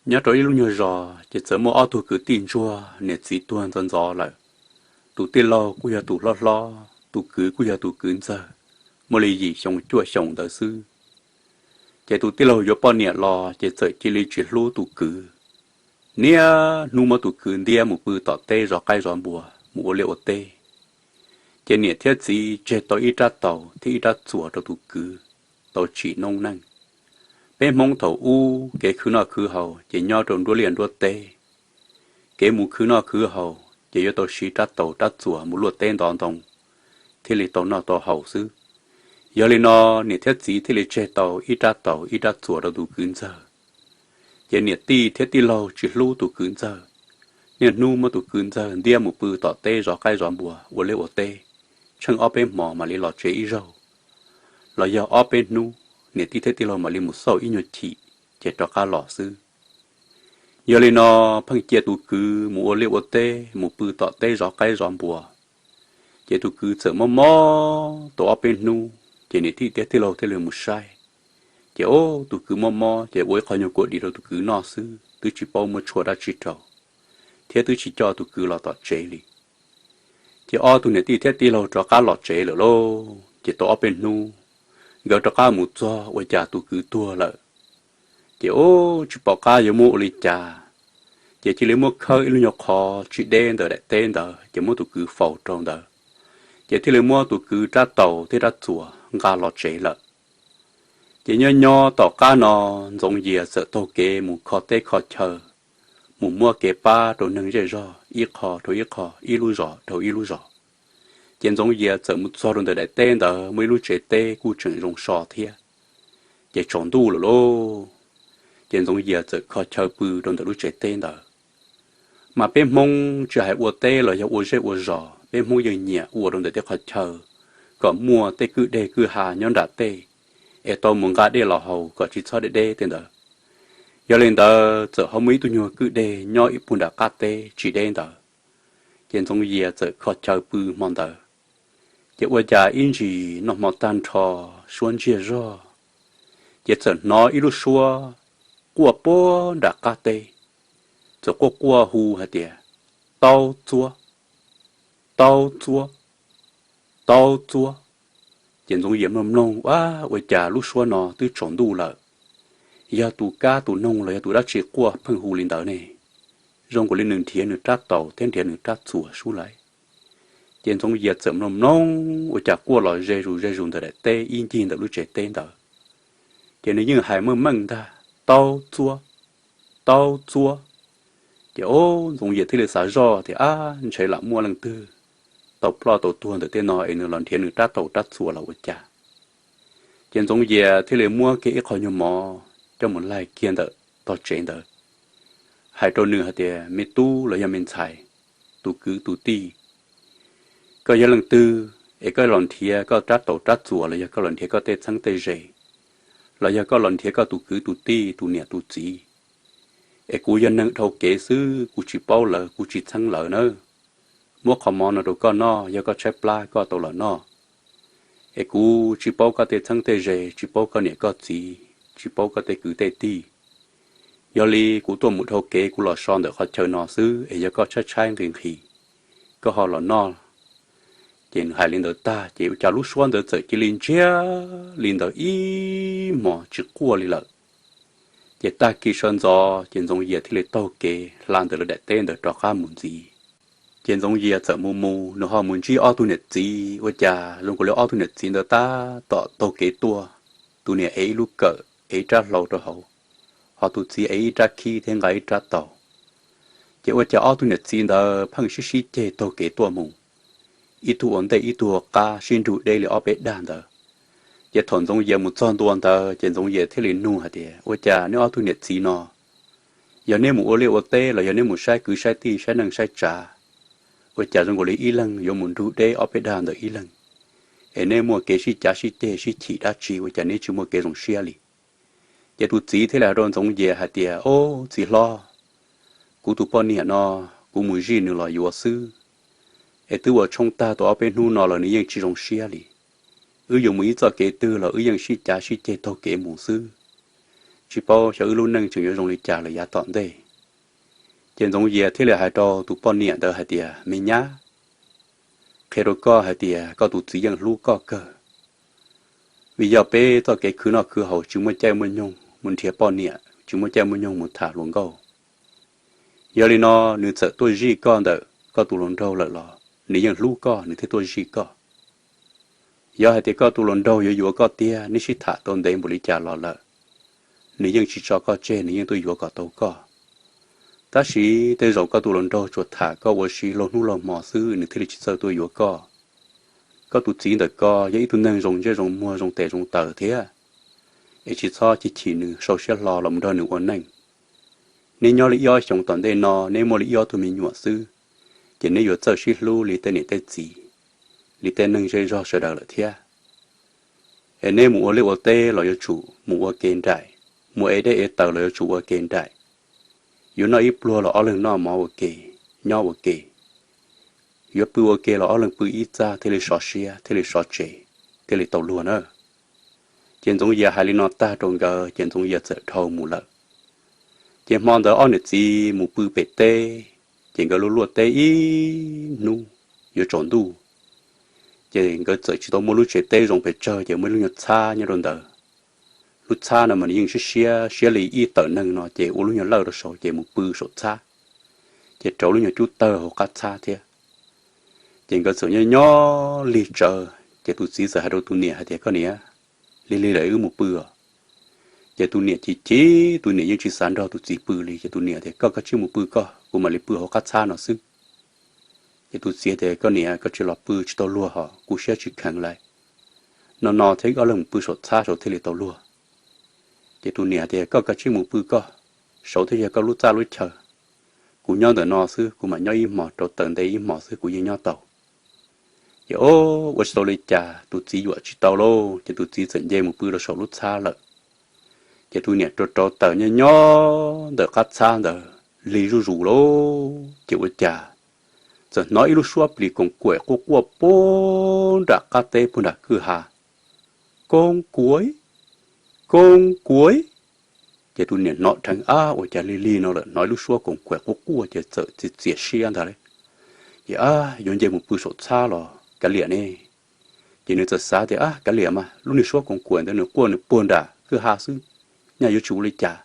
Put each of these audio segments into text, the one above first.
Nyob rau ib lub nyuag zos ces txawm muaj ob tug kwv tij ntsuag, niam txiv tuag ntxov ntxov lawm. Tus tij laug kuj yog tus hlob hlob, tus kwv kuj yog tus kwv ntxawg, muaj li yim xyoo cuaj xyoos ntawd xwb. Ces tus tij laug yuav poj niam los ces txawm cia li tsis hlub tus kwv, niaj hnub muab tus kwv ntiab mus pw tom teb zov qaib zov npua, mus ua liaj ua teb. Ces niam thiab txiv tseg tau ib rab taus thiab ib rab txuas rau tus kwv tau tsim noob neej. Peb Hmoob thaum ub kev khwv noj khwv haus ces nyob rau nruab liaj nruab teb. Kev mus khwv noj khwv haus ces yuav tau siv rab taus rab txuas mus luaj teb ntov ntoo thiaj li tau noj tau haus xwb. Yog li no, niam thiab txiv thiaj li tseg tau ib rab taus ib rab txuas rau tus kwv ntxawg. Ces niam tij thiab tij laug tsis hlub tus kwv ntxawg, niaj hnub muab tus kwv ntxawg ntiab mus pw tom teb zov qaib zov npua ua liaj ua teb, tsheej ob peb hmos mam li los tsev ib zaug, los yog ob peb hnub niam tij thiab tij laug mam li mus xauj ib nyuag chim ces rov qab los xwb. Yog li no, pheej cia tus kwv mus ua liaj ua teb mus pw tom teb zov qaib zov npua. Ces tus kwv txawm mob mob tau ob peb hnub ces niam tij thiab tij laug thiaj li mus saib. Ces ub, tus kwv mob mob ces ua ib qho nyuag kua dis rau tus kwv noj xwb, twb tsis paub muab tshuaj dab tsi rau, thiab twb tsis coj tus kwv los tom tsev li. Ces ob tug niam tij thiab tij laug rov qab los tsev lawm lauj. Ces tau ob peb hnub, nkawd rov qab mus txog ua cas tus kwv tuag lawm. Ces ub, tsis pom qab yuav muab ua li cas, ces cia li muab khawb ib lub nyuag qhov tsis deb ntawm daim teb ntawd ces muab tus kwv faus rau ntawd, ces thiaj li muab tus kwv rab taus thiab rab txuas nqa los tsev lawm. Ces nyob nyob tom qab no, Ntxoov Yias txawm taug kev mus kho teb kho chaw, mus muab kev pab rau neeg zej zog ib qho dhau ib qho, ib lub zos dhau ib lub zos. Ces Ntxoov Yias txawm mus txog rau ntawm daim teb ntawd muaj ib lub tsev teb kuj tseem zoo so thiab. Ces tsaus ntuj lawm lauj, ces Ntxoov Yias txawm kho chaw pw rau ntawm lub tsev teb ntawd. Mas peb Hmoob tsis hais ua teb los yog ua zej ua zos, peb Hmoob yeej nyiam ua rau ntawm tej qhov chaw kom muaj tej kwj deg kwj ha nyob nram tej, es tau mus nqa dej los haus kom tsis txhob deb deb tej ntawd. Yog li ntawd txawm ho muaj ib tug nyuag kwj deg nyob ib puag nram qab teb tsis deb ntawd, ces Ntxoov Yias txawm kho chaw pw hmo ntawd. Ces ua cas ib ntsis noj hmo tag nrho, suab ntsiag zog, ces txawm hnov ib lub suab quaj puag nram qab teb, txawm quaj quaj hu hais tias, Taub txuab, taub txuab, taub txuab. Ces Ntxoov Yias mloog mloog, ab, ua cas lub suab no twb tsaus ntuj lawm, yog tus kab tus noog los yog tus dab tsi quaj pheej hu li ntawd ne? Zoo nkaus li nws nrhiav nws rab taus thiab nrhiav nws rab txuas sub lawm. Ces Ntxoov Yias txawm mloog mloog, ua cas quaj los ze zus ze zus ntawm daim teb ib ncig ntawm lub tsev teb ntawd. Ces nws yeej hais meej meej ntag, Taub txuab, taub txuab. Ces ub, Ntxoov Yias thiaj li xav zoj tias, ab, ntshe lam muaj leej twg tau ploj tau tuag ntawm tej no es nws los nrhiav nws rab taus rab txuas los ua cas. Ces Ntxoov Yias thiaj li muab kiag ib qho nyuag mov coj mus laig kiag ntawm tog tsev ntawd, hais rau nws hais tias, Me tub los yog me ntxhais, tus kwv tus tij, koj yog leej twg es koj los nrhiav koj rab taus rab txuas los yog koj los nrhiav koj tej txheeb tej ze, los yog koj los nrhiav koj tus kwv tus tij tus niam tus txiv? Es kuv yog neeg dhau kev xwb, kuv tsis paub lawv, kuv tsis txheeb lawv nawb. Muab qhov mov no rau koj noj, yog koj tshaib plab koj tau los noj. Es kuv tsis paub koj tej txheeb tej ze, tsis paub koj niam koj txiv, tsis paub koj tej kwv tej tij. Yog li kuv tuaj mus dhau kev kuv los so ntawm qhov chaw no xwb, es yog koj tshaib tshaib nqhis nqhis, koj ho los noj. Ces nws hais li ntawd tag ces ua cas lub suab ntawd txawm cia li ntsiag li ntawd ib hmos tsis quaj li lawm. Ces tag kis sawv ntxov ces Ntxoov Yias thiaj li taug kev hla ntawm lawv daim teb ntawd rov qab mus ntxiv. Ces Ntxoov Yias txawm mus mus, nws ho mus ntsib ob tug niam txiv, ua cas zoo nkaus li ob tug niam txiv ntawd tab tom taug kev tuaj, tus niam ev ib lub kawm, ev ib rab hlau rau hauv, ho tus txiv ev ib rab khib thiab nqa ib rab taus. Ces ua cas ob tug niam txiv ntawd pheej sib sib ceg taug kev tuaj mus, ib tug ua ntej ib tug ua qab sib nrug deb li ob peb dag ntawd. Ces thaum Ntxoov Yias mus txog ntua ntawd ces Ntxoov Yias thiaj li nug hais tias, Ua cas neb ob tug niam txiv no, yog neb mus ua liaj ua teb los yog neb mus saib kwv saib tij saib neej saib tsav, ua cas zoo nkaus li ib leeg yuav mus nrug deb ob peb dag ntawm ib leeg? Es neb muaj kev sib cav sib ceg sib chim dab tsi ua cas neb tsis muaj kev zoo siab li? Ces tus txiv thiaj li hais rau Ntxoov Yias hais tias, Ob, txiv hlob, kuv tus poj niam no, kuv mus zij nws los yuav xwb, es twb ua tshoob tag tau ob peb hnub no los nws yeej tsis zoo siab li. Wb yuav mus ib txoj kev twg los wb yeej sib cav sib ceg taug kev mus xwb. tsis paub xyov wb lub neej tseem yuav zoo li cas lawm yav tom ntej. Ces Ntxoov Yias thiaj li hais rau tus poj niam ntawd hais tias, Me nyab, qhia rau koj hais tias koj tus txiv yeej hlub koj kawg, vim yog peb txoj kev khwv noj khwv haus tsis muaj caij muaj nyoog mus nrhiav poj niam, tsis muaj caij muaj nyoog mus tham hluas nkauj. Yog li no, nws txawm tuaj zij koj ntawm koj tus hluas nraug lawm los nws yeej hlub koj, nws thiaj tuaj zij koj. Yog hais tias koj tus hluas nraug yuav yuav koj tiag, neb sib tham tau ntev npaum li cas los lawm, nws yeej tsis tso koj tseg, nws yeej tuaj yuav kom tau koj. Tab sis tej zaum koj tus hluas nraug tsuas tham koj ua si laug hnub laug hmo xwb, nws thiaj li tsis txawj tuaj yuav koj. Koj tus txiv ntawm koj yog ib tug neeg zoo ntsej zoo muag, zoo tes zoo taw thiab, es tsis txhob chim chim nws, sau siab hlo los mus nrog nws ua neej. Neb nyob li ib ob xyoos tom ntej no, neb muaj li ib ob tug me nyuam xwb, ces neb yuav txawj sib hlub li tej niam tej txiv, li tej neeg zej zog sawv daws lawm thiab. Es neb mus ua liaj ua teb los yuav tsum mus ua ke nraim, mus ev dej ev taws los yuav tsum ua ke nraim. Yuav noj ib pluag los ob leeg noj mov ua ke, nyob ua ke. Yuav pw ua ke los ob leeg pw ib txaj thiaj li sov siab, thiaj li sov tsev, thiaj li tau luag na. Ces Ntxoov Yias hais li no tag rau nkawd ces Ntxoov Yias txawm dhau mus lawm. Ces hmo ntawd ob niam txiv mus pw pem teb, ces nkawd luaj luaj teb ib hnub yuav tsaus ntuj, ces nkawd txawm tsis tau muaj lub tsev teb zoo pes tsawg, ces muaj ib lub nyuag txhab nyob rau ntawd. Lub txhab no mas nws yeej siab siab, siab li ib tawm neeg no, ces ua lub nyuag lawj rau saud ces mus pw saum txhab, ces rauv lub nyuag cub tawg hauv qab txhab thiab. Ces nkawd txawm nyob nyob lig tsawv, ces tus txiv txawm hais rau tus niam hais tias, Koj niam, lig lig lawm wb mus pw os. Ces tus niam chim chim, tus niam yeej tsis xav nrog tus txiv pw li, ces tus niam tias, Koj kav tsij mus pw koj, kuv mam li pw hauv qab txhab no xwb. Ces tus txiv tias, Koj niam, koj tsis los pw tsis tau luag hos, kuv siab tsis kheev lawm. No no thiab wb ob leeg mus pw saum txhab saud thiaj li tau luag. Ces tus niam tias, Koj kav tsij mus pw koj, saud thiaj yog koj lub txaj lub chaw. Kuv nyob ntawm no xwb, kuv mam nyob ib hmos, rauv taws nte ib hmos xwb kuv yeej nyob tau. Ces o, ua tsis tau li cas, tus txiv yuam tsis tau lauj, ces tus txiv txawm nce mus pw rau saum lub txhab lawm. Ces tus niam rauv rauv taws nyob nyob ntawm qab txhab ntawd lig zuj zus lauj, ces ua cas txawm hnov ib lub suab plis koos kuam quaj quaj puag nram qab teb puag nram kwj ha, Koos kuam, koos kuam. Ces tus niam hnov dheev, Ab, ua cas lig lig no lawm, hnov ib lub suab koos kuam quaj quaj, ces txawm txias txias siab ntag lauj. Ces, Ab, yuav nce mus pw saum txhab los kav liam ne. Ces nws txawm xav tias, Ab, kav liam mas, lub niag suab koos kuam ntawd nws quaj nws puag nram kwj ha xwb, nyaj yuav tsis ua li cas.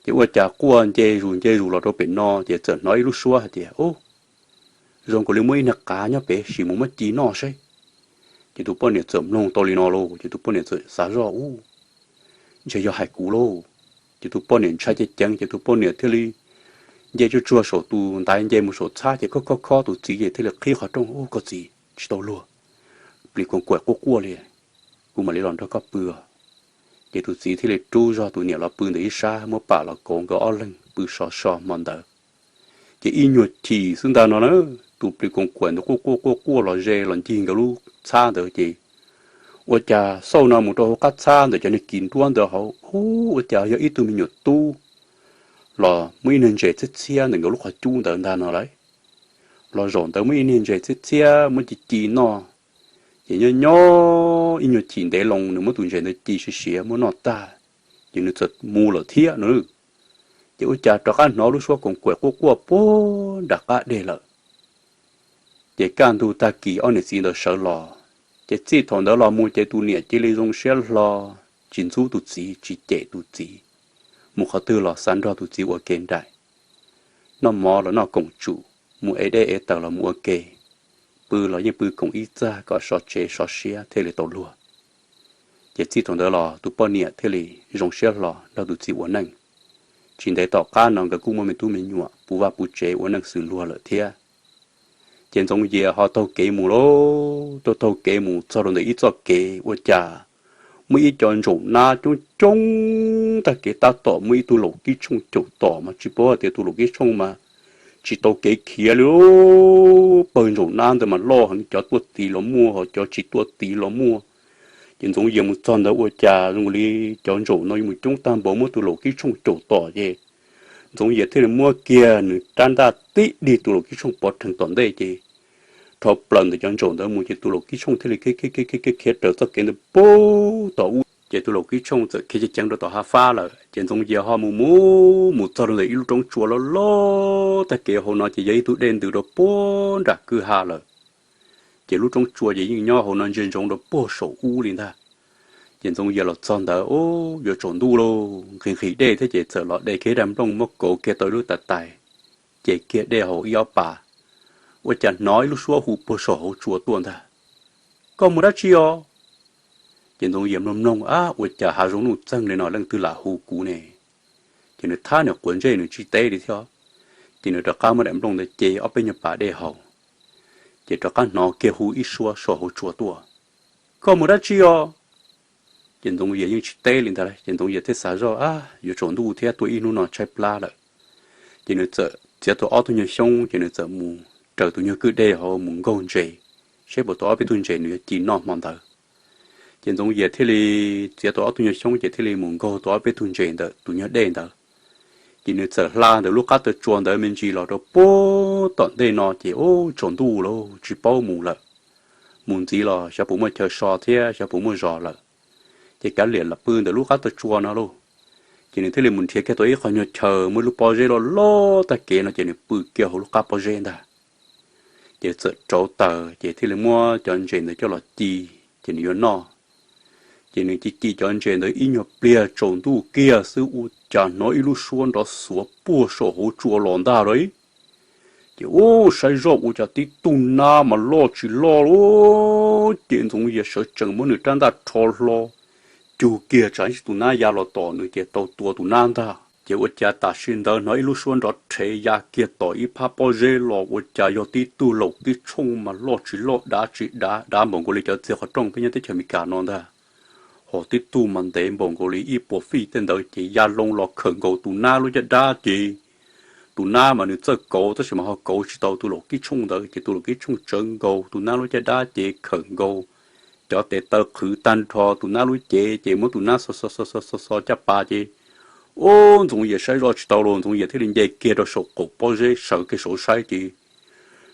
Ces ua cas quaj nce zus nce zus los rau pem no, ces txawm hnov ib lub suab hais tias, Ub, zoo nkaus li muaj ib niag qav nyob pem, sim mus muab ci noj seb. Ces tus poj niam txawm mloog tau li no lauj, ces tus poj niam txawm xav zoj, Ub, ntshe yog hais kuv lauj. Ces tus poj niam ntshai ceev ceev, ces tus poj niam thiaj li nce tsuag tsuag saum tus ntaiv nce mus saum txhab, ces khob khob khob tus txiv, ces thiaj li qhib qhov rooj, Ub, koj txiv, tsis tau luag, plis koos kuam quaj quaj li, kuv mam li los nrog koj pw. Ces tus txiv thiaj li rub zog tus niam los pw ntawm ib sab, muab pam los kauv nkawd ob leeg pw sov so hmo ntawd. Ces ib nyuag chim xwb ntag no na, tus plis koos kuam ntawd quaj quaj quaj quaj los ze los ncig nkawd lub txhab ntawd, ces ua cas xauj no mus rau hauv qab txhab ntawm cov niag kis nruab ntawd hauv, ub, ua cas yog ib tug me nyuam tub los muaj ib niag ntses txhiab txhiab ntawm nkawd lub qhov cub ntawd ntag no lauj. Los zaum ntawd muaj ib niag ntses txhiab txhiab muab ci ci noj. Ces nyob nyob ib nyuag chim ntev loo nws muab tus ntses ntawd ci siav siav muab noj tag, ces nws txawm mus lawm thiab no. Ces ua cas rov qab hnov lub suab koos kuam quaj quaj puag nram qab deg lawm. Ces kaj ntug tag kis ob niam txiv ntawd sawv los, ces txij thaum ntawd los mus ces tus niam cia li zoo siab hlo, tsis ntxub tus txiv, tsis cem tus txiv, mus qhov twg los xav nrog tus txiv ua ke nraim. Noj mov los noj koom tsum, mus ev dej ev taws los mus ua ke, pw los yeej pw koom ib txaj kom sov tsev sov siab thiaj li tau luag. Ces txij thaum ntawd los tus poj niam thiaj li zoo siab hlo nrog tus txiv ua neej. Tsis ntev tom qab no nkawd kuj muaj me tub me nyuam puv vaj puv tsev ua neej xws luag lawm thiab. Ces Ntxoov Yias ho taug kev mus lauj, taug taug kev mus txog rau ntawm ib txoj kev ua cas muaj ib co ntsaum nab coob coob tag kev tab tom muaj ib tug laum kib tshooj caum tom mas tsis paub hais tias tus laum kib tshooj mas tsis tau kev khiav li. Pawg ntsaum nab ntawd mas loj heev, cov tuaj tis los muaj ho cov tsis tuaj tis los muaj. Ces Ntxoov Yias mus txog ntawd ua cas zoo li cov ntsaum no yuav mus coob tag npaum muab tus laum kib tshooj caum tom ces Ntxoov Yias thiaj li muab kiag nws rab ntaj tib dig tus laum kib tshooj pov rhees tom ntej ces rho plaws ntawm cov ntsaum ntawd mus ces tus laum kib tshooj thiaj li khiav raws txoj kev ntawd puag tom ub. Ces tus laus Kib Tshooj txawm khiav ceev ceev rau tom hav fab lawm, ces Ntxoov Yias ho mus mus mus txog rau ntawm ib lub roob tsua loj loj tag kev hauv no ces yog ib tug dej ntws rau puag nram kwj ha lawm. Ces lub roob tsua ces yeej nyob hauv no ntsia ntsoov rau puag saum ub li ntag. Ces Ntxoov Yias los txog ntawd, ub, yuav tsaus ntuj lauj, nqhis nqhis dej thiab ces txawm los de kiag daim nplooj muab kauv kiag tau ib lub tais tais, ces kiag dej hauv ib ob pas, ua cas hnov ib lub suab hu puag saum hauv tsua tuaj ntag: Koj mus dab tsi os? Ces Ntxoov Yias mloog mloog, ab, ua cas hav zoov nuj txeeg li no leej twg lam hu kuv ne? Ces nws thab nws quav ntsej nws tsis teb li thiab. Ces nws rov qab muab daim nplooj ntawd ce ob peb nyuag pas dej haus, ces rov qab hnov kiag hu ib suab saum hauv tsua tuaj: Koj mus dab tsi os? Ces Ntxoov Yias yeej tsis teb li ntag, ces Ntxoov Yias thiaj xav zoj, ab, yuav tsaus ntuj thiab tuaj ib hnub no tshaib plab lawm. Ces nws txawm txiav tau ob tug nyuag xyoob ces nws txawm mus raws tus nyuag kwj dej hauv mus nkaug ntses, seb puas tau ob peb tug ntses nws yuav ci noj hmo ntawd. Ces Ntxoov Yias thiaj li txiav tau ob tug nyuag xyoob ces thiaj li mus nkaug tau ob peb tug ntses ntawm tus nyuag dej ntawd. Ces nws txawm hla ntawm lub qab taw tsua ntawd me ntsis los rau puag tom ntej no ces, ub, tsaus ntuj lauj, tsis paub mus lawm. Mus ntxiv los xyov puas muaj chaw so thiab xyov puas muaj zos lawm. Ces kav liam lam pw ntawm lub qab taw tsua no lauj. Ces nws thiaj li mus nrhiav kiag tau ib qho nyuag chaw muaj ib lub pob zeb loj loj tag kev no ces nws pw kiag hauv lub qab pob zeb ntag. Ces txawm rauv taws ces thiaj li muab cov ntses ntawd coj los ci, ces nws yuav noj. Ces nws ci ci cov ntses ntawd ib nyuag pliag tsaus ntuj kiag xwb ua cas hnov ib lub suab nrov xuav puag saum hauv tsua los ntag lauj. Ces ub, saib zoj ua cas tib tug nab mas loj tsis loj lauj. Ces Ntxoov Yias sawv tsees muab nws rab ntaj rho hlo, cug kiag tsam ib ntsis tus nab ya los tom nws ces tau tua tus nab ntag. Ces ua cas tam sim ntawd hnov ib lub suab nrov rhev ya kiag tom ib phab pob zeb los ua cas yog tib tug laus kib tshooj mas loj tsis loj dav tsis dav, dav npaum nkaus li cov txiag qhov rooj peb nyob teb chaws Amelikas no ntag. Ho tib tug mas ntev npaum nkaus li ib puas fij tej ntawd ces ya loo los khawm nkaus tus nab lub caj dab ces tus nab mas nws txawj kauv tab sis mas ho kauv tsis tau tus laus kib tshooj ntawd ces tus laus kib tshooj tsawv nkaus tus nab lub caj dab ces khawm nkaus cov tes taw qhwv tag nrho tus nab lub cev ces muab tus nab xo xo xo xo xo xo caj pas ces, ub, Ntxoov Yias saib zoj tsis tau los Ntxoov Yias thiaj li nce kiag rau saum qaum pob zeb sawv kiag saud saib ces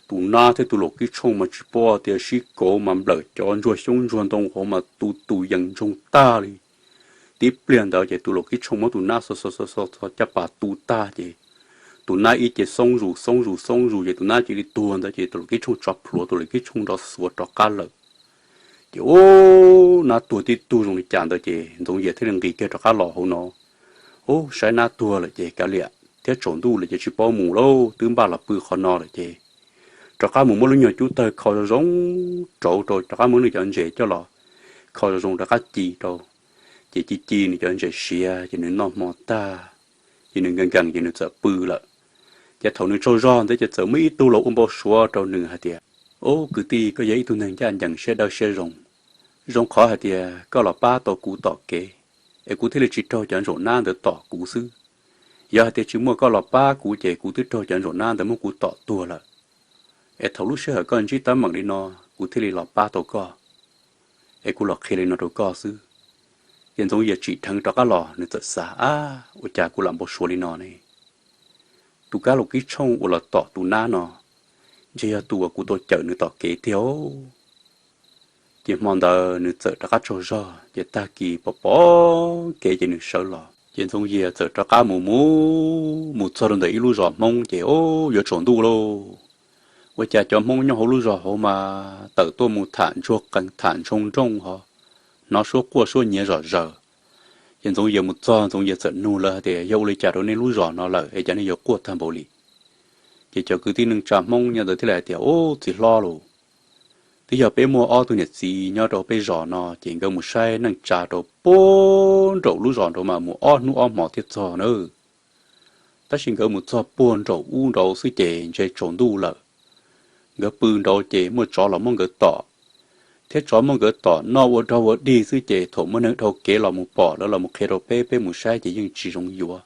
tus nab thiab tus laus kib tshooj mas tsis paub tias sib kauv mas nplawm cov ntsuag xyoob ntsuag ntoo hauv mas tu tus yees ntsoog tag li. Tib pliag ntawd ces tus laus kib tshooj muab tus nab xo xo xo xo xo caj pas tu tag ces tus nab ib ce xoob zus xoob zus xoob zus ces tus nab cia li tuag ntawd ces tus laus kib tshooj tso plhuav tus laus kib tshooj nrov xuav rov qab lawm. Ces ub, nab tuag tib tug zoo li cas ntawd ces Ntxoov Yias thiaj li nqis kiag rov qab los hauv no. Ub, saib nab tuag lawm ces kav liam thiab tsaus ntuj lawm ces tsis paub mus lauj, twb npaj los pw qhov no lawm ces rov qab mus muab lub nyuag cub tawg kho zoo zoo rauv rau, rov qab muab nws cov ntses coj los kho zoo zoo rov qab ci rau. Ces ci ci nws cov ntses siav ces nws noj hmo tag, ces nws nkees nkees ces nws txawm pw lawm. Ces thaum nws tsaug zog ntawd ces txawm muaj ib tug los ua npau suav rau nws hais tias, ub, kwv tij, koj yog ib tug neeg ncaj ncees siab dawb siab zoo. Zoo qhov hais tias koj los pab tau kuv tom kev, es kuv thiaj li tsis raug cov ntsaum nab ntawd tom kuv xwb. Yog hais tias tsis muaj koj los pab kuv ces kuv twb raug cov ntsaum nab ntawd muab kuv tom tuag lawm. Es thaum lub sij hawm koj ntsib teeb meem li no, kuv thiaj li los pab tau koj, es kuv los qhia li no rau koj xwb. Ces Ntxoov Yias tsim dheev rov qab los nws txawm xav, ab, ua cas kuv lam npau suav li no ne? Tus kab laus kib tshooj uas los tom tus nab no ntshe yog tus uas kuv tau cawm nws tom kev tiag. Ces hmo ntawd nws txawm rov qab tsaug zog ces tag kis pom pom kev ces nws sawv los ces Ntxoov Yias txawm rov qab mus mus mus txog rau ntawm ib lub zos Hmoob ces, ub, yuav tsaus ntuj lauj. Ua cas cov Hmoob nyob hauv lub zos hauv mas tawm tuaj mus tham ntsuag qees tham ntshoo nrooj ho hnov suab quaj suab nyiav zom zaws. Ces Ntxoov Yias mus txog Ntxoov Yias txawm nug lawv hais tias, yog ua li cas rau nej lub zos no lawm es cas nej yuav quaj tag npaum li? Ces cov kwv tij neej tsa Hmoob nyob ntawd thiaj li hais tias, ub, txiv hlob lauj, twb yog peb muaj ob tug niam txiv nyob rau peb zos no ces nkawd mus saib neej tsa rau puag nraum lub zos nraud mas mus ob hnub ob hmo thiaj txog nawb. Tab sis nkawd mus txog puag nraum ub nraud xwb ces ntshe tsaus ntuj lawm. Nkawd pw nraud ces muaj tsov los muab nkawd tom, thiab tsov muab nkawd tom noj ua dog ua dig xwb ces thaum muaj neeg dhau kev los mus pom lawv los mus qhia rau peb, peb mus saib ces yeej tsis zoo yuav,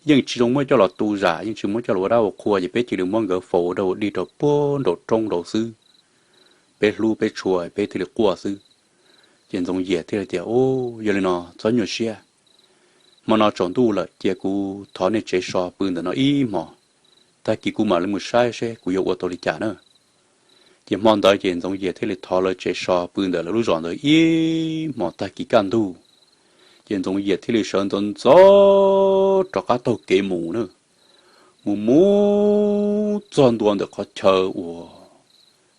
yeej tsis zoo muab coj los tu zam, yeej tsis muab coj los ua dab ua qhua ces peb cia li muab nkawd faus ua dog ua dig rau puag nraum roob nraud xwb. Peb hlub peb tshua peb thiaj li quaj xwb. Ces Ntxoov Yias thiaj li tias, ub, yog li no txhob nyuaj siab, hmo no tsaus ntuj lawm cia kuv thov nej tsev so pw ntawm no ib hmos, tag kis kuv mam li mus saib seb kuv yuav ua tau li cas na. Ces hmo ntawd ces Ntxoov Yias thiaj li thov lawv tsev so pw ntawm lawv lub zos ntawd ib hmos tag kis kaj ntug. Ces Ntxoov Yias thiaj li sawv ntxov ntxov rov qab taug kev mus na. Mus mus txog ntua ntawm qhov chaw uas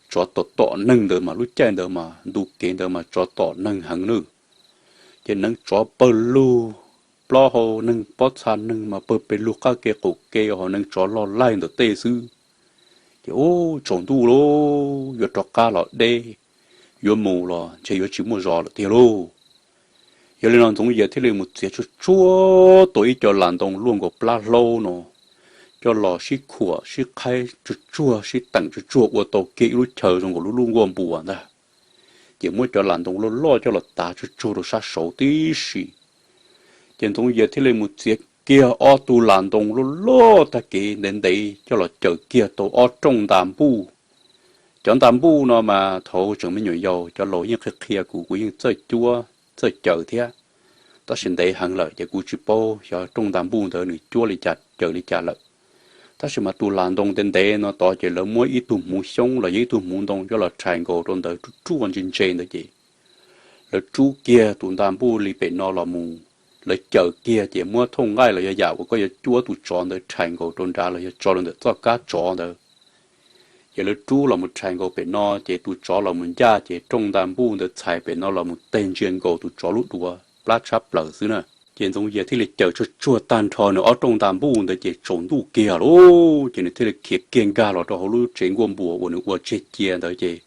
tsov tom tom neeg ntawd mas lub caij ntawd mas ntu kev ntawd mas tsov tom neeg heev na. Ces neev tsov pawg lug, plaub hau neeg pob txha neeg mas pawg pes lug qab ke qaum ke, ho neev tsov loj laij ntawm tej xwb. Ces ub tsaus ntuj lauj, yuav rov qab los deb, yuav mus los ntshe yuav tsis muaj zos lawm tiag lauj. Yog li no Ntxoov Yias thiaj li mus txiav tsuag tsuag tau ib co las ntoo luaj nkaus plab hlaub no, coj los sib khuam sib qhaib tsuag tsuag sib teem tsuag tsuag ua tau kiag ib lub chaw zoo nkaus lub lub nkuaj npuas ntag. Ces muab cov las ntoo loj loj coj los tav tsuag tsuag rau sab saud tib si. Ces Ntxoov Yias thiaj li mus txiav kiag ob tug las ntoo loj loj tag kev ntev ntev coj los caws kiag tau ob rooj nta npuj. Cov nta npuj no mas thaum tseem me nyuam yaus cov laus yeej qhia qhia kuv, kuv yeej txawj cuab txawj caws thiab, tab sis ntev heev lawm ces kuv tsis paub xyov rooj nta npuj ntawd nws cuab li cas caws li cas lawm. Tab sis mas tus las ntoo ntev ntev no tod ces lawv muab ib tug hmuv xyoob los yog ib tug hmuv ntoo coj los rhais nkaus rau ntawd ruaj ruaj ntse ntse ntawd ces lawv rub kiag tus nta npuj li pem no los mus, lawv caws kiag ces muab thooj nqaij los yog yam uas koj yuav cuab tus tsov ntawd rhais nkaus rau nrad los yog tso rau ntawm txoj kab tsov ntawd. Ces lawv rub los mus rhais nkaus pem no ces tus tsov los mus ncaj ces rooj nta npuj ntawd txhais pem no los mus teg ntsia nkaus tus tsov lub duav plab tshab plaws xwb na. Ces Ntxoov Yias thiaj li caws tsuag tsuag tag nrho nws ob rooj nta npuj ntawd ces tsaus ntuj kiag lauj, ces nws thiaj li khiav kiag nkag los rau hauv lub tsev nkuaj npuas uas nws ua tseg cia ntawd ces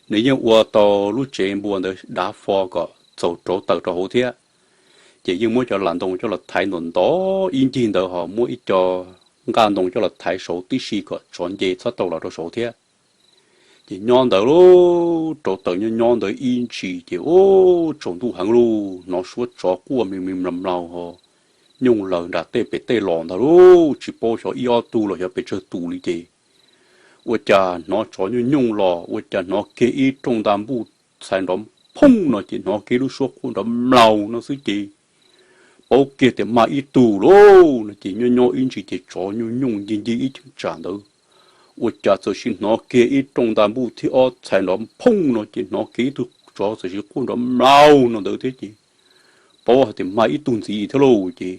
nws yeej ua tau lub tsev npuas ntawd dav fo kom txaus rauv taws rau hauv thiab. Ces yeej muab cov las ntoo coj los thaiv ntau ntau ib ncig ntawd ho muab ib co nqaj ntoo coj los thaiv saud tib si kom tsov nce txhob tau los rau saud thiab. Ces nyob ntawd lauj, rauv taws nyob nyob ntawd ib ntsis ces ub tsaus ntuj heev lauj, hnov suab tsov quaj me me mlaus mlaus ho nyooj lawm nram tej pem tej los ntag lauj, tsis paub xyov ib ob tug los xyov pes tsawg tus li ces ua cas hnov tsov nyooj nyooj los ua cas hnov kiag ib rooj nta npuj txhais nrov phooj no ces hnov kiag lub suab quaj nrov mlaus no xwb ces paub kiag tias mag ib tug lauj no ces nyob nyob ib ntsis ces tsov nyooj nyooj ncig ncig ib cheeb tsam ntawd ua cas txawm sim hnov kiag ib rooj nta npuj thib ob txhais nrov phooj no ces hnov kiag ib tug tsov txawm sim quaj nrov mlaus no ntawd thiab ces paub hais tias mag ib tug ntxiv thiab lauj ces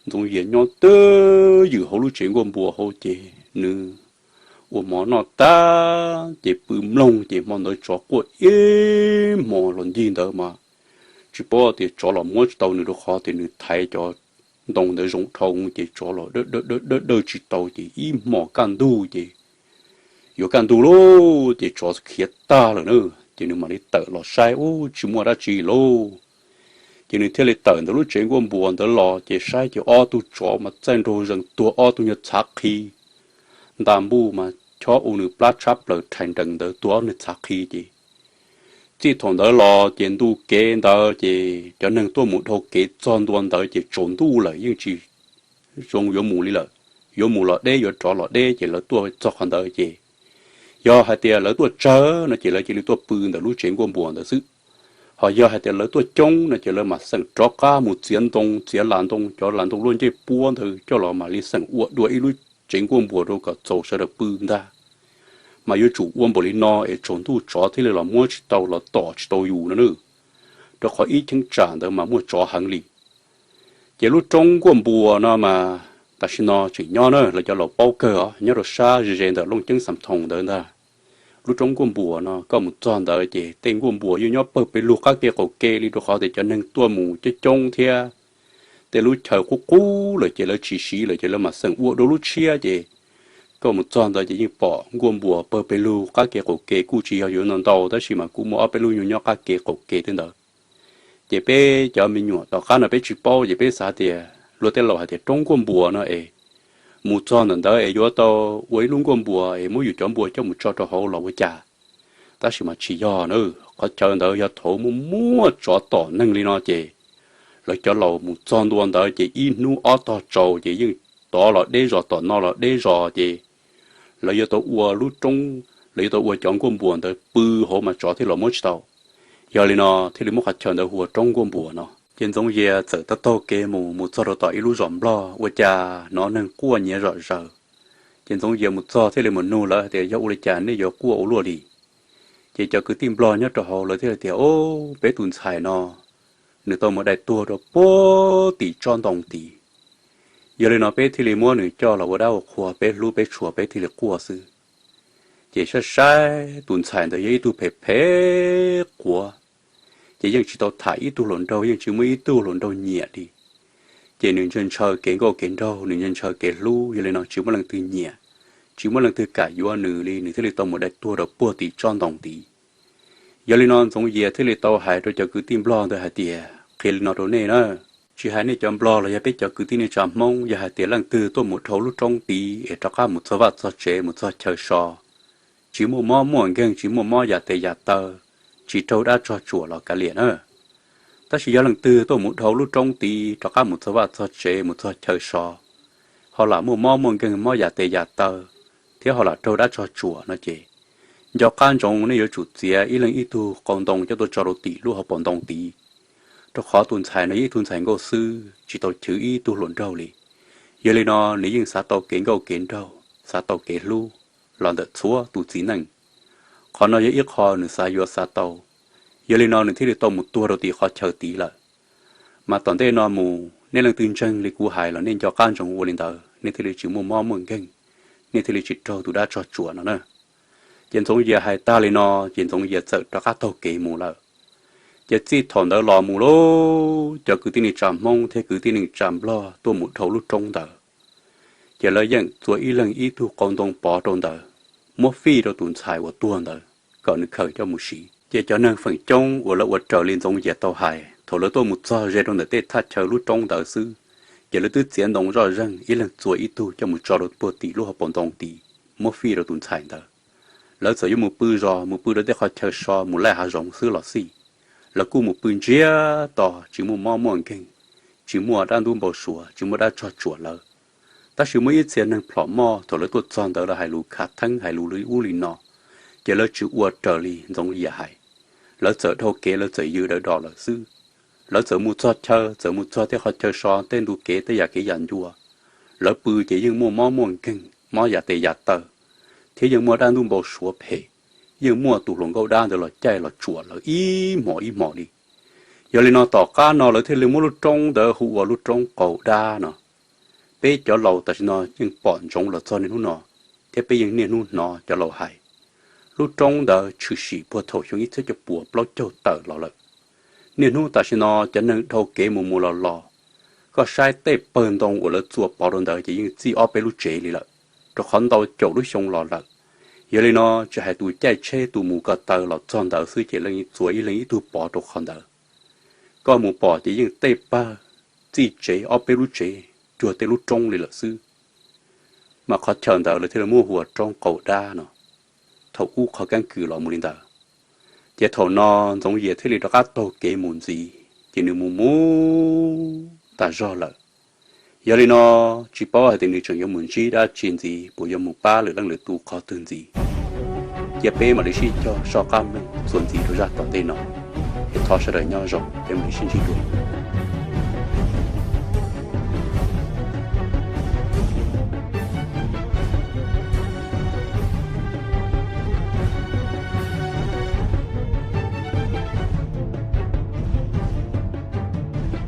Ntxoov Yias nyob twj ywm hauv lub tsev nkuaj npuas hauv ces nws ua mov noj tag ces pw mloog ces hmo ntawd tsov quaj ib hmos los ncig ntawd mas tsis paub tias tsov los muab tsis tau nws rau qhov tias nws thaiv cov ntoo ntawd zoo dhau ces tsov los dawj dawj dawj tsis tau ces ib hmos kaj ntug ces yuav kaj ntug lauj ces tsov khiav tag lawm na ces nws mam li tawm los saib ub tsis muaj dab tsi lauj. Ces nws thiaj li tawm ntawm lub tsev nkuaj npuas ntawd los ces saib ces ob tug tsov mas txaij nraug zees tuag ob tug nyuag txhav qhi, nta npuj mas chob ua nws plab tshab plaws rhais nrees ntawd tuag ob nws txhav qhi ces txij thaum ntawd los ces ntu kev ntawd ces cov neeg tuaj mus dhau kev txog ntua ntawd ces tsaus ntuj lawm yeej tsis zoo yuav mus li lawm. Yuav mus los deb yuav rov los deb ces lawv tuaj txog qhov ntawd ces yog hais tias lawv tuaj tsawg no ces lawv cia li tuaj pw ntawm lub tsev nkuaj npuas ntawd xwb. Ho yog hais tias lawv tuaj coob no ces lawv mam xeem rov qab mus txiav ntoo txiav las ntoo cov las ntoo luaj ncej puab ntawd coj los mam li xeem ua dua ib lub tsev nkuaj npuas rau kom txaus sawv daws pw ntag. Mas yuav tsum ua npaum li no es tsaus ntuj tsov thiaj li los muab tsis tau los tom tsis tau yus no na. Rau qhov ib cheeb tsam ntawd mas muaj tsov heev li. Ces lub roob nkuaj npuas no mas tam sim no tseem nyob na, lawv cov laus paub kawg os, nyob rau sab ze ze ntawm Looj Ceeb Xam Thoos ntawd ntag. Lub roob nkuaj npuas no koj mus txog ntawd ces tej nkuaj npuas yeej nyob pawg pes lug qab ke qaum ke li rau qhov tias cov neeg tuaj mus coob coob thiab. Tej lub chaw qub qub lawm ces lawv tsis siv lawm ces lawv mam xeem ua dua lub tshiab ces koj mus txog ntawd ces yeej pom nkuaj npuas pawg pes lug qab ke qaum ke kuj tsis yog yuav ntau ntau tab sis mas kuj muaj ob peb lub nyuag nyob qab ke qaum ke tej ntawd. Ces peb cov me nyuam tom qab no peb tsis paub ces peb xav tias luag tej laus hais tias roob nkuaj npuas no es mus txog ntawm ntawd es yuav tau ua ib lub nkuaj npuas es muab yus cov npua coj mus tso rau hauv los ua cas. Tab sis mas tsis yog na, qhov chaw ntawd yog thaum muaj muaj tsov tom neeg li no ces lawv cov laus mus txog ntua ntawd ces ib hnub ob tog tsaus ces yeej tov los deb zos tom no los deb zos ces lawv yuav tau ua lub roob, lawv yuav tau ua cov nkuaj npuas ntawd pw hauv mas tsov thiaj los muab tsis tau. Yog li no thiaj li muab qhov chaw ntawd hu ua roob nkuaj npuas no. Ces Ntxoov Yias txawm taug taug kev mus mus txog rau tom ib lub zos Nplog ua cas hnov neeg quaj nyiav zom zaws. Ces Ntxoov Yias mus txog thiaj li mus nug lawv hais tias yog ua li cas nej yuav quaj ua luaj li. Ces cov kwv tij Nplog nyob rau hauv lawv thiaj li tias o, peb tus ntxhais no nws tau mus dai tuag rau puag tim tsob ntoo tid. Yog li no peb thiaj li muab nws coj los ua dab ua qhua, peb hlub peb tshua peb thiaj li quaj xwb. Ces saib saib tus ntxhais ntawd yog ib tug phem phem quav, ces yeej tsis tau tham ib tug hluas nraug, yeej tsis muaj ib tug hluas nraug nyiam li. Ces nws ntshaw ntshaw kev nkauj kev nraug, nws ntshaw ntshaw kev hlub, yog li no tsis muaj leej twg nyiam, tsis muaj leej twg kam yuav nws li, nws thiaj li tau mus dai tuag rau puag tim tsob ntoo tid. Yog li no Ntxoov Yias thiaj li tau hais rau cov kwv tij Nplog ntawd hais tias, qhia li no rau nej na, tsis hais nej cov Nplog los yog peb cov kwv tij neej tsa Hmoob, yog hais tias leej twg tuaj mus dhau lub roob tid es rov qab mus txog vaj txog tsev mus txog chaw so, tsis muaj mob muaj nkeeg, tsis muaj mob yam tes yam taw, tsis raug dab tsog tsuam los kav liam na. Tab sis yog leej twg tuaj mus dhau lub roob tid rov qab mus txog vaj txog tsev mus txog chaw so, ho lam muaj mob muaj nkeeg, mob yam tes yam taw, thiab ho lam raug dab tsog tsuam no ces, nco qab ntsoov nej yuav tsum txiav ib leeg ib tug qau ntoo coj tuaj tso rau tim lub hauv paus ntoo tid, rau qhov tus ntxhais no yog ib tug ntxhais nkauj xwb tsis tau chwv ib tug hluas nraug li. Yog li no nws yeej xav tau kev nkauj kev nraug, xav tau kev hlub los ntawm txhua tus txiv neej. Qhov no yog ib qho nws xav yuav xav tau, yog li no nws thiaj li tau mus tuag rau tim qhov chaw tid lawm. Mas tom ntej no mus nej leej twg ntseeg li kuv hais los nej nco qab ntsoov ua li ntawd, nej thiaj li tsis muaj mob muaj nkeeg, nej thiaj li tsis raug tus dab tsog tsuam no na. Ces Ntxoov Yias hais tag li no, ces Ntxoov Yias txawm rov qab taug kev mus lawm. Ces txij thaum ntawd los mus lauj, cov kwv tij neej tsa Hmoob thiab kwv tij neej tsa Nplog tuaj mus dhau lub roob ntawd, ces lawv yeej txua ib leeg ib tug qau ntoo pov rau ntawd, muab fij rau tus ntxhais uas tuag ntawd kom nws khaws coj mus siv. Ces cov neeg feem coob uas lawv ua raws li Ntxoov Yias tau hais, thaum lawv tuaj mus txog ze rau ntawm tej thaj chaw lub roob ntawd xwb, ces lawv twb txiav ntoo zoj zeeg, ib leeg txua ib tug coj mus tso rau puag tim lub hauv paus ntoo tid, muab fij rau tus ntxhais ntawd. Lawv txawm yuav mus pw zos, mus pw rau tej qhov chaw so, mus laij hav zoov xwb los xij, lawv kuj mus pw ntsiag to, tsis muaj mob muaj nkeeg, tsis muaj dab ntub npau suav, tsis muaj dab tsog tsuam lawv. Tab sis muaj ib txhia neeg plhom moj, thaum lawv tuaj txog ntawd lawv hais lus khav theeb, hais lus li ub li no, ces lawv tsis ua raws li Ntxoov Yias hais. Lawv txawm dhau kev, lawv txawm yws daws dos lawm xwb. Lawv txawm mus txog chaw, txawm mus txog tej qhov chaw so, tej ntu kev, tej yam kev yam ncua, lawv pw ces yeej muaj mob muaj nkeeg, mob yam tes yam taw, thiab yeej muaj dab ntub npau suav phem, yeej muaj tus hluas nkauj dab ntawd los caij los tsuam lawv ib hmos ib hmos li. Yog li no tom qab no lawv thiaj li muab lub roob ntawd hu ua lub roob Qaus Dab no. Peb cov laus tam sim no yeej pom ntsoov los txog niaj hnub no, thiab peb yeej niaj hnub hnov cov laus hais. Lub roob ntawd tshwm sim puag thaum xyoo ib txhiab cuaj puas plaub caug tawm los lawm. Niaj hnub tam sim no cov neeg dhau kev mus mus los los, koj saib tej pawg ntoo uas lawv txua pov rau ntawd ces yeej txij ob peb lub tsev li lawm, rau qhov ntau caum lub xyoo los lawm. Yog li no tsis hais tus caij tsheb tus mus ko taw los txog ntawd xwb ces yeej txua ib leeg ib tug pov rau qhov ntawd. Koj mus pom ces yeej tej pawg txij tsev ob peb lub tsev cuag tej lub roob li lawm xwb. Mas qhov chaw ntawd lawv thiaj li muab hu ua roob Qaus Dab no, thaum ub qhov keeb kwm los mus li ntawd. Ces thaum no Ntxoov Yias thiaj li rov qab taug kev mus ntxiv, ces nws mus mus tas zog lawm. Yog li no tsis paub hais tias nws tseem yuav mus ntsib dab tsi ntxiv, puas yuav mus pab lwm leej lwm tus qhov twg ntxiv. Cia peb mam li sib cog soj qab mloog txuas ntxiv rau zaj tom ntej no. Es thov sawv daws nyob zoo, peb mam li sib ntsib dua.